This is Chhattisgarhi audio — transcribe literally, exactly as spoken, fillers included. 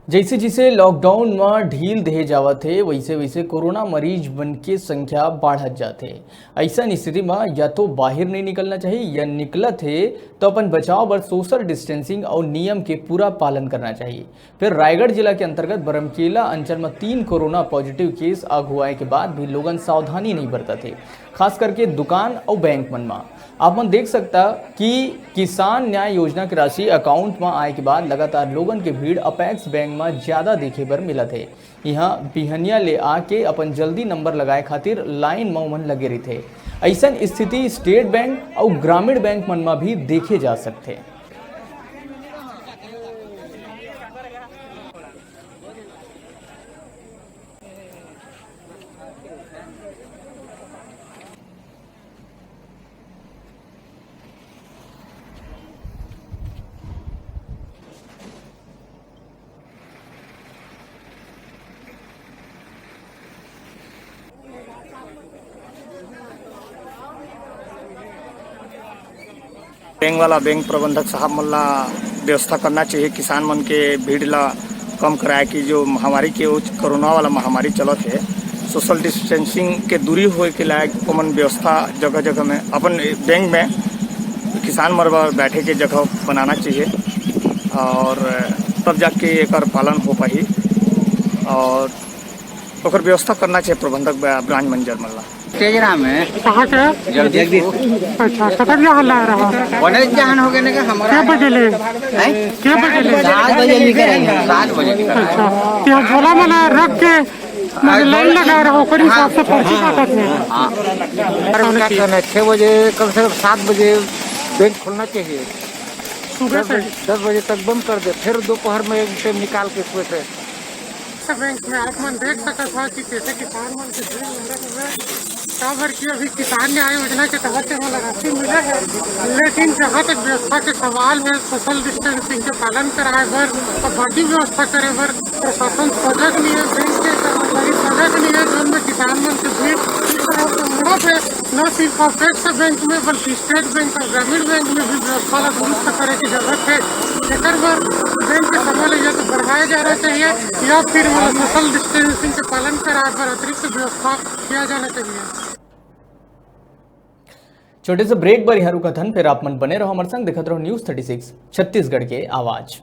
जइसे जइसे लॉकडाउन म ढील देहे जावत हे, वइसे वइसे कोरोना मरीज मन के संख्या बाढ़त जात हे। अइसन स्थिति म या तो बाहिर नइ निकलना चाही, या निकलत हे तो अपन बचाव बर सोशल डिस्टेंसिंग अउ नियम के पूरा पालन करना चाही। फेर रायगढ़ जिला के अंतर्गत बरमकेला अंचल म तीन कोरोना पॉजिटिव केस आघू आए के बाद भी लोगन सावधानी नइ बरतत हे, खास करके दुकान अउ बैंक मन म। आप मन देख सकता कि किसान न्याय योजना के राशि अकाउंट म आए के बाद लगातार लोगन के भीड़ अपेक्स बैंक म ज्यादा देखे बर मिलत हे। इहां बिहनिया ले आके अपन जल्दी नंबर लगाए खातिर लाइन म ओमन लगे रहिथे। अइसन स्थिति स्टेट बैंक अउ ग्रामीण बैंक मन म भी देखे जा सकथे। बैंक वाला बैंक प्रबंधक साहब मन ला व्यवस्था करना चाहिए, किसान मन के भीड़ ला कम कराए कि जो महामारी के उच-, कोरोना वाला महामारी चलत हे, सोशल डिस्टेंसिंग के दूरी होए के लायक ओमन व्यवस्था जगह जगह में अपन बैंक में किसान मन बर बैठे के जगह बनाना चाहिए और तब जाके एकर पालन हो पाही और ओकर व्यवस्था करना चाहिए प्रबंधक ब्रा-, ब्रांच मैनेजर मन ला। तेज राम है। कहाँ के? जगदीशपुर। अच्छा, कतक जहाँ ला रहा? बड़े जहान हो गए ना कि हमारा क्या बजे ले? हैं? क्या बजे ले? सात बजे निकल रहे हैं, सात बजे निकल रहे हैं। अच्छा, यहाँ झोला मोला रख के मतलब लाइन लगा रहा, ओकर हिसाब से पर्ची काटत है। हाँ। अरे, क्या कहना है, छः बजे, कम से कम सात बजे बैंक खोलना चाहिए। सुबह दस से? बजे, दस बजे तक बंद कर दे, फिर दोपहर में एक टाइम निकाल के सुबह से। बैंक में आप मन देख सकत हा कि कैसे किसान मन के भीड़ लंबे हुए, काबर कि अभी किसान न्याय योजना के तहत से ओला राशि मिले हे, लेकिन जहाँ तक व्यवस्था के सवाल है, सोशल डिस्टेंसिंग के पालन कराए बर, आबादी व्यवस्था करे बर प्रशासन सजग नहीं है, बैंक के कर्मचारी सजग नहीं है, जोन में किसान मन के भीड़ इस तरह से उमड़त है। न सिर्फ अपेक्स बैंक में, बल्कि स्टेट बैंक और ग्रामीण बैंक में भी व्यवस्था ला दुरुस्त करे के जरूरत है। एकर बर बैंक के समय ले या तो बढ़ाया जाना चाहिए या फिर वो सोशल डिस्टेंसिंग के पालन कराए बर अतिरिक्त व्यवस्था किया जाना चाहिए। छोटे से ब्रेक बर यहाँ रुकत हन, फिर आप मन बने रहो हमारे संग, देखत रहो न्यूज़ थर्टी सिक्स छत्तीसगढ़ के आवाज़।